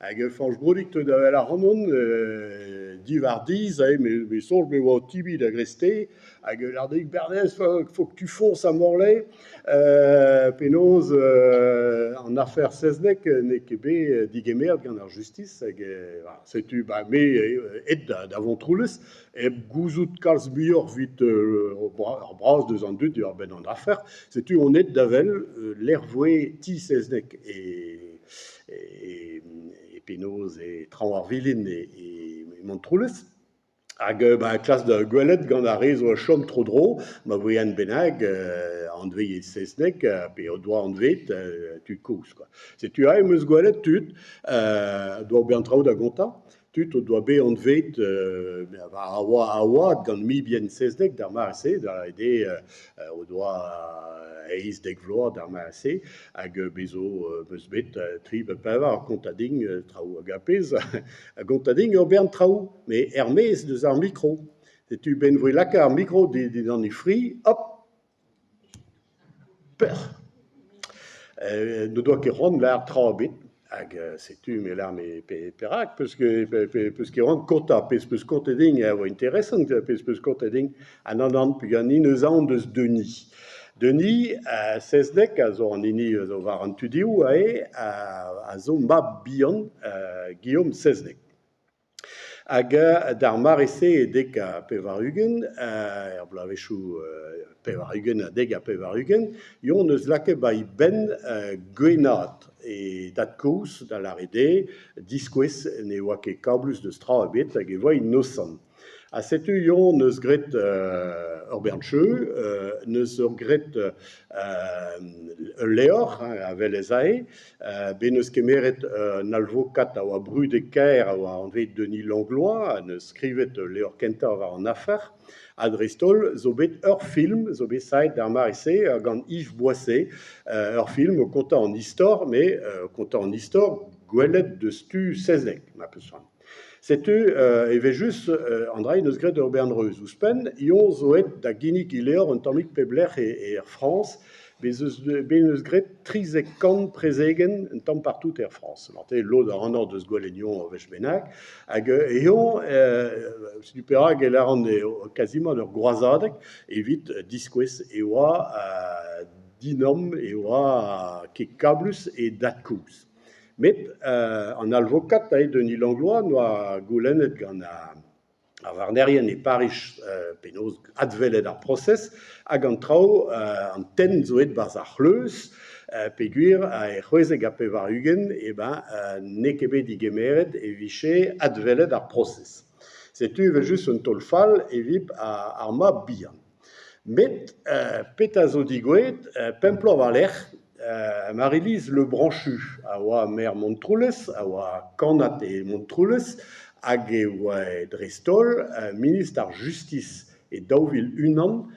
Hag Fañch Broudig 'teu da wel ac'hanon diwar dizh aze me soñj me oa o tebriñ da greisteiz hag e lâr din Bernez faut que tu fonces à Morlaix penaos an afer Seznec n'eo ket bet degemeret gant ar justis hag setu me aet da Vontroulez hep gouzout kalz muioc'h evit ar bras deus an dud diwar-benn an afer. Setu on aet da wel lec'h 'voe ti Seznec e e penaos e traoñ ar vilin e Montroulez. Hag ba klask da gwelet gant ar re zo o chom tro-dro ma voe un bennak anvet Seznec pe o doa anvet tud kozh kwa. Setu aze em eus gwelet tud doa ober an traoù da gontañ, tud o doa bet anvet a oa a oad gant mibien Seznec d'ar mare-se, da eo o doa eizh dek vloaz d'ar mare-se hag bez zo 'meus bet tri pe pevar kontañ din traoù hag ar pezh a gontañ din ur bern traoù met er-maez deus ar mikro. Setu 'benn 'voe lakaet ar mikro dindan e fri, hop, peoc'h. N'o doa ket c'hoant lâret tra ebet hag setu me 'lâr me perak peus ket c'hoant kontañ pezh 'peus kontet din a oa interesant pezh 'peus kontet din ha nann nann peogwir ni 'neus aon deus Denis. Denis Seznec a zo an hini a zo war an tu-dehoù aze a zo mab-bihan Guillaume Seznec. Hag d'ar mare-se e 90 er bloavezhioù 80 ha 90, Yon 'neus lakaet 'ba e benn gwennaat e dad-kozh, da lâret eo diskouez ne oa ket kablus deus tra ebet hag e oa inosant. Ha setu Yon 'neus graet ur bern cheu, 'neus graet ul levr a welez aze, bet 'neus kemeret un alvokad a oa brudet-kaer a oa anvet Denis Langlois, 'neus skrivet ul levr kentañ war an afer, ha dreist-holl zo bet ur film zo bet savet d'ar mare-se gant Yves Boisset, ur film o kontañ an istor, met o kontañ an istor gwelet deus tu Seznec ma 'peus c'hoant. Setu evel-just an dra en deus graet ur bern reuz. Ouzhpenn, Yon zo aet da ginnig e levr un tammig pep lec'h er Frañs. Bez' eus bet eus graet 1300 prezegenn un tamm partout er Frañs. Marteze lod ac'hanoc'h deus gwelet Yon ur wech bennak. Hag Yon, setu perak e lâran eo kazimant ur groazadeg evit diskouez e oa dinamm, e oa ket kablus e dad-kozh. Met an alvokad aet Denis Langlois 'noa goulennet gant ar varnerien e Pariz penaos adwelet ar prosez hag an traoù, an tenn zo aet 'barzh ar c'hleuz peogwir e 96 eh ben n'eo ket bet degemeret e vije adwelet ar prosez. Setu evel-just un taol fall evit ar mab bihan. Met petra zo degouezhet pemp bloaz war-lerc'h, Marie-Lise Le Branchu a oa maer Montroulez, a oa kannad e Montroulez hag e oa dreist-holl ministr ar Justis e 2001.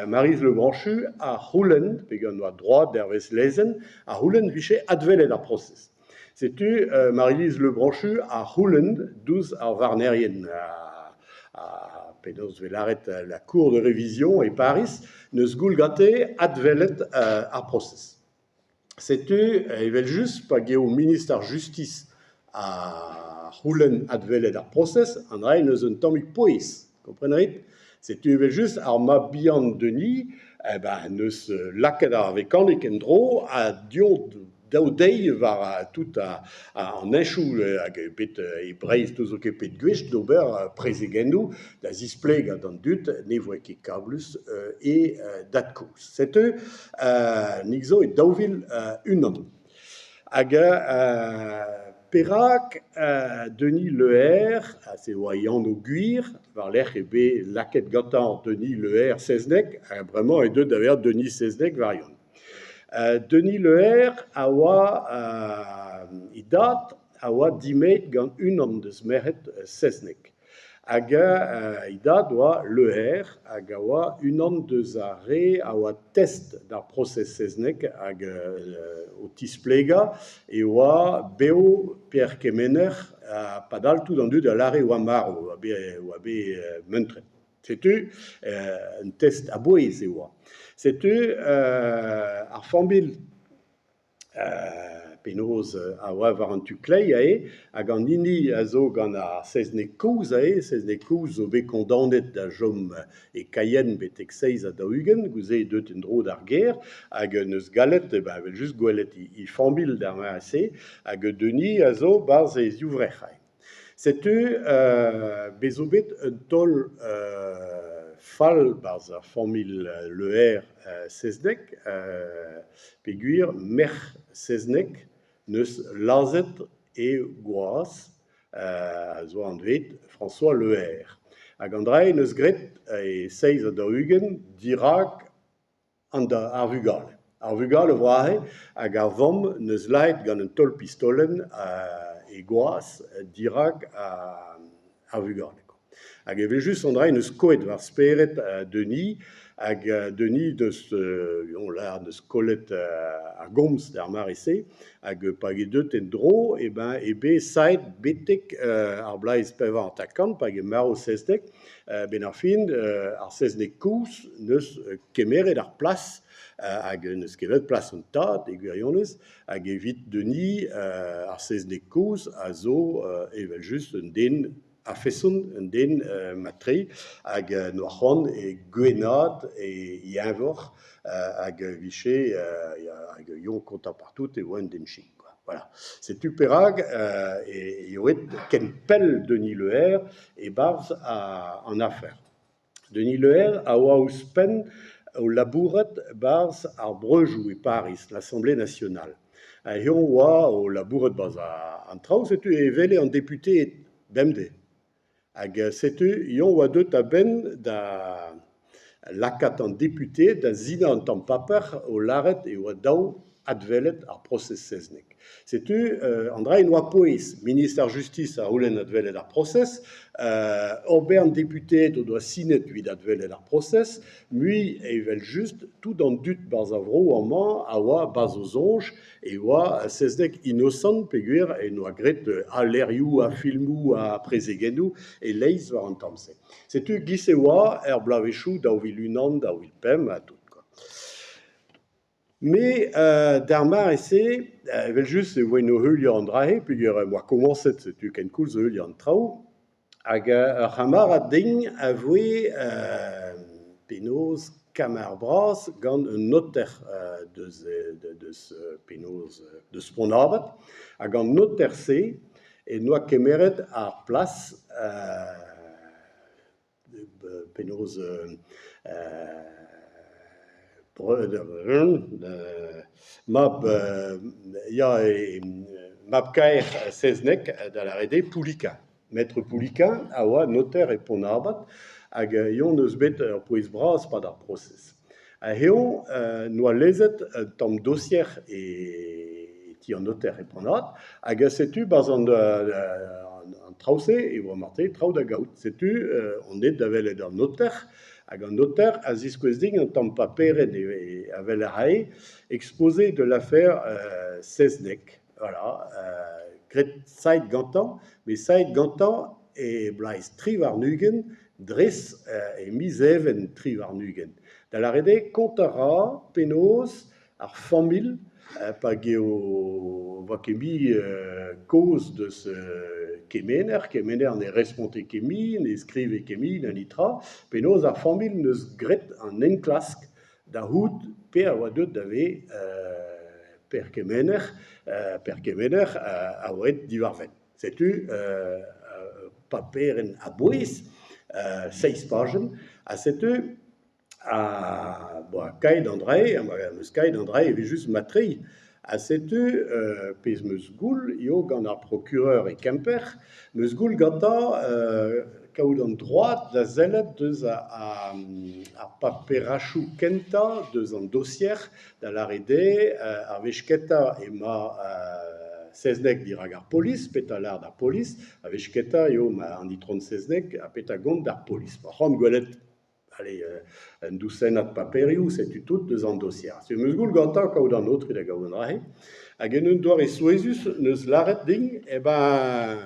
Maryse Le Branchu a c'houlenn, peogwir oa droad hervez lezenn, a c'houlenn 'vije adwelet ar prosez. Setu Marie-Lise Le Branchu a c'houlenn douzh ar varnerien ha penaos 'vez lâret la cour de révision e Pariz 'neus goul gante adwelet ar prosez. Setu evel-just pa geo ministr ar Justis a c'houlenn adwelet ar prosez, an dra-se 'neus un tammig pouez, kompren a rit? Setu evel-just ar mab-bihan Denis eh ben 'neus lakaet ar vekanik en-dro ha diot daou deiz war tout an henchoù hag bet e Breizh n'ouzo ket pet gwech d'ober prezegennoù da zisplegañ d'an dud ne voe ket kablus e dad-kozh. Setu nik zo e 2001. Hag perak Denis Leher, se oa e anv gwir, war-lerc'h eo bet lakaet gantañ Denis Leher Seznec, ha bremañ eo deuet da vezañ Denis Seznec war-eeun. Denis Leher a oa e dad a oa dimezet gant unan deus merc'hed Seznec. Hag e dad oa Leher hag a oa unan deus ar re a oa test d'ar prosez Seznec hag o tisplegañ e oa bev Pierre Kemener ha padal tout an dud a lâre e oa marv, e oa bet muntret. Setu un test a-bouez e oa. Setu ar familh. Penaos a oa war an tu kleiz aze, hag an hini a zo gant ar Sezneg kozh aze, Sezneg kozh zo bet kondaonet da chom e Cayenne betek 47, goude eo deuet en-dro d'ar gêr hag 'neus gallet evel-just gwelet e familh d'ar mare-se hag Denis a zo 'barzh e zivrec'h aze. Setu bez zo bet un taol fall 'barzh ar familh Le Her Sezneg peogwir merc'h Sezneg 'neus lazhet e gwaz a zo anvet François Le Her. Hag an dra-se 'neus graet e 47 dirak ar vugale. Ar vugale a oa aze hag ar vamm 'neus lazhet gant un taol pistolenn he gwaz dirak ar vugale. Hag evel-just an dra-se 'neus skoet war spered Denis hag Denis 'deus 'deus kollet ar gomz d'ar mare-se hag pa eo deuet en-dro eh ben eo bet saet betek ar bloaz 54 pa eo marv Sezneg. A-benn ar fin ar Sezneg kozh 'neus kemeret ar plas hag 'neus kemeret plas an tad e gwirionez hag evit Denis ar Sezneg kozh a zo evel-just un den a-feson, un den mat-tre hag 'noa c'hoant e gwennaat e eñvor hag 'vije hag eñ kontañ partout e oa un den chik kwa. Voilà. Setu perak eo aet ken pell Denis Le Her e-barzh an afer. Denis Le Her a oa ouzhpenn o labourat 'barzh ar Breujoù e Pariz, l'Assemblée nationale. Ha eñ oa o labourat 'barzh an traoù, setu e wele an deputeed bemdez. Hag setu eñ oa deuet a-benn da lakaat an deputeed da sinañ un tamm paper o lâret e oa dav adwelet ar prosez Sezneg. Setu an dra en oa pouez. Ministr ar Justis a c'houlenn adwelet ar prosez. Ur bern deputeed o doa sinet evit adwelet ar prosez. Mui evel-just, tout an dud 'barzh ar vro amañ a oa 'barzh o soñj e oa Sezneg inosant peogwir en doa graet alerioù ha filmoù ha prezegennoù e-leizh war an tamm-se. Setu 'giz e oa er bloavezhioù 2001, 2005 ha tout quoi. Me d'ar mare-se, evel-just e voen o heuliañ an dra-se peogwir em boa komañset setu kenkoulz heuliañ an traoù hag ur c'hamarad din a voe penaos kamarad bras gant un noter deus deus penaos deus Pont-'n-Abad hag an noter-se en doa kemeret ar plas penaos mab ya mab-kaer Sezneg da lâret eo Pouliquen. Maître Pouliquen a oa noter e Pont-'n-Abad hag eñ 'neus bet ur pouez bras 'pad ar prosez. Ha eñ 'noa lezet un tamm dosier e ti an noter e Pont-'n-Abad hag setu 'barzh an An traoù-se e oa marteze traoù da gaout. Setu on aet da welet an noter hag an noter a ziskouez din un tamm paperenn a wel a rae exposé de l'affaire Sezneg. Voilà, graet saet gantañ, met saet gantañ e bloaz 23 dres e miz Even 23. Da lâret eo kontañ a ra penaos ar familh pa eo 'oa ket mui kaoz deus Kemener, Kemener ne responte ket mui, ne skrive ket mui na netra, penaos ar familh 'neus graet an enklask da c'hoût pe a oa deuet da vezañ Per Kemener, Per Kemener a oa aet diwar-benn. Setu paperenn a-bouez, seizh pajenn, ha setu Ha boa kaeet an dra-se, am eus kaeet an dra-se evel-just mat-tre. Ha setu pezh 'm eus goul eo gant ar prokureur e Kemper, 'm eus goul gantañ kaout an droad da sellet deus ar paperachoù kentañ deus an dosier, da lâret eo ar wech kentañ emañ Sezneg dirak ar polis, petra 'lâr d'ar polis, ar wech kentañ eo an itron Sezneg ha petra 'gont d'ar polis. Ma c'hoant gwelet Allez, un dousennad paperioù, setu tout deus an dosier. Setu 'm eus goût gantañ kaout an aotre da gaout an dra-se. Hag en un doare souezhus 'neus lâret din eh ben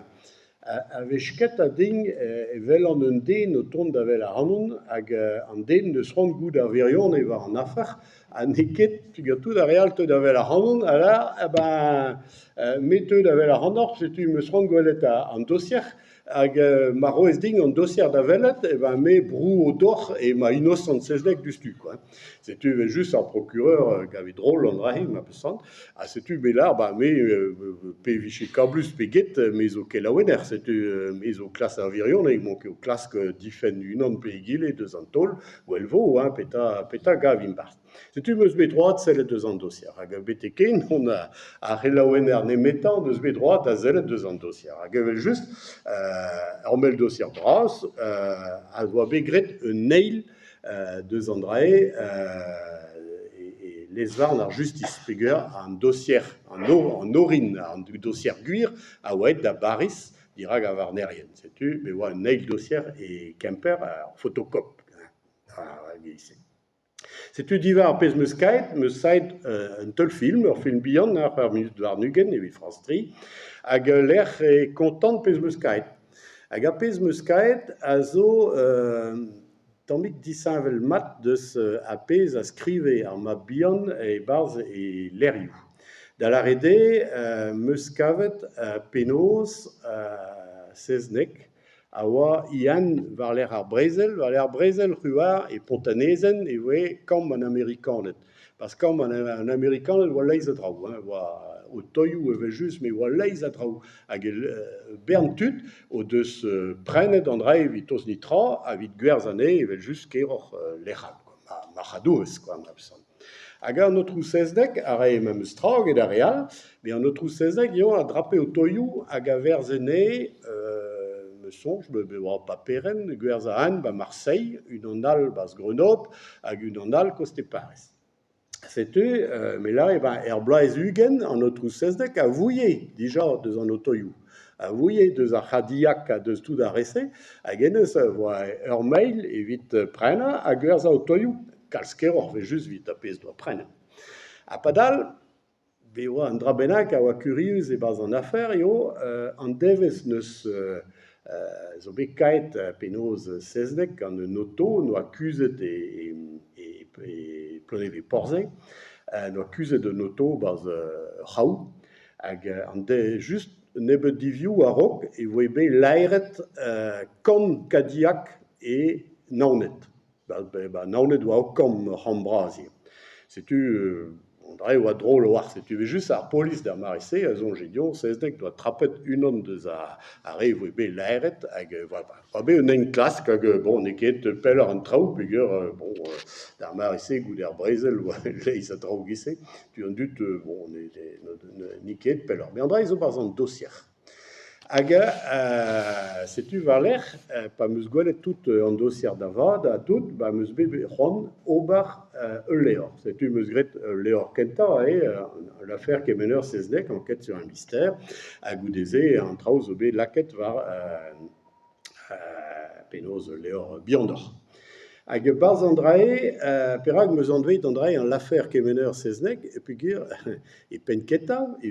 a wech kentañ din e welan un den o tont da wel ac'hanon hag an den 'neus c'hoant goût ar wirionez war an afer. Ha n'eo ket peogwir tout ar re all 'teu da welet ac'hanon a lâr eh ben me 'teu da welet ac'hanoc'h setu 'm eus c'hoant gwelet an dosier hag ma roez din an dosier da welet eh ben me 'brouo deoc'h emañ inosant Sezneg diouzhtu kwa. Setu evel-just ar prokureur 'gave drol an dra-se ma peus c'hoant ha setu me 'lâr ben me pe 'vije kablus pe get me zo kelaouenner setu me zo klask ar wirionez emaon ket o klask difenn unan pe egile deus an taol gwell 'vo hein petra 'gavimp 'barzh. Setu 'm eus bet droad sellet deus an dosier hag betek ken on ar c'helaouenner nemetañ 'deus bet droad da sellet deus an dosier hag evel-just ur mell dosier bras a oa bet graet un eil deus an dra-se e lez-varn ar justis peogwir an dosier an orin an dosier gwir a oa aet da Bariz dirak ar varnerien. Setu me oa un eil dosier e Kemper, ar fotokop e-giz-se. Setu diwar ar pezh 'm eus kaet, 'm eus savet un teulfilm, ur film bihan, ur munut warn-ugent evit France 3, hag lec'h eo kontant pezh 'm eus kaet. Hag ar pezh 'm eus kaet a zo tammig disheñvel-mat deus ar pezh a skrive ar mab-bihan e-barzh e levrioù. Da lâret eo 'm eus kavet penaos Sezneg a oa Yann war-lerc'h ar brezel. War-lerc'h ar brezel c'hwi 'oar e Pontanezen e voe kamp an Amerikaned. Pas kamp an Amerikaned e oa leizh a draoù hein, e oa otoioù evel-just met e oa leizh a draoù. Hag bern tud o deus prenet an dra evit tost netra evit gwerzhañ anezhe evel-just keroc'h lec'h all kwa, marc'hadourezh kwa an dra-se. Hag an aotrou Sezneg a rae memes tra get ar re all, met an aotrou Sezneg eo a drape otoioù hag a werzhe anezhe, 'm eus soñj, bet oa paperenn, gwerzhañ un 'ba Marseille, unan all 'barzh Grenoble hag unan all koste Pariz. Setu me 'lâre ben er bloaz 20 an aotrou Sezneg a vouie dija deus an otoioù, a vouie deus ar C'hadillac ha deus tout ar re-se hag hennezh a oa ur mail evit prenañ ha gwerzhañ otoioù. Kalz keroc'h evel-just evit ar pezh 'doa prenet. Ha padal, be oa un dra bennak a oa kurius e-barzh an afer eo an devezh 'neus zo bet kaeet penaos Sezneg gant un oto 'noa kuzhet e e Plonevez-Porzhe, 'noa kuzhet un oto 'barzh ur c'hraou hag an deiz just un nebeud divioù a-raok e voe bet laeret kant Cadillac e Naoned. Ba Naoned oa ur kamp, ur c'hamp bras ivez. Setu an dra-se oa drol a-walc'h. Setu evel-just ar polis d'ar mare-se a soñje dezhañ Sezneg 'doa trapet unan deus ar re a voe bet laeret hag oa bet un enklask hag bon n'eo ket pelloc'h an traoù peogwir bon d'ar mare-se goude ar brezel oa leizh a draoù e-giz-se. Tu an dud bon n'eo ket pelloc'h. Met an dra-se zo 'barzh an dosier. Hag setu war-lerc'h pa 'm eus gwelet tout an dosier da vat ha tout, ba 'm eus bet c'hoant ober ul levr. Setu 'm eus graet ul levr kentañ eo l'affaire Kemener Seznec, enquête sur un mystère. Ha goude-se an traoù zo bet lakaet war penaos ul levr bihanoc'h. Hag e-barzh an dra-se, perak 'm eus anvet an dra-se l'affaire Kemener Seznec peogwir e penn kentañ e.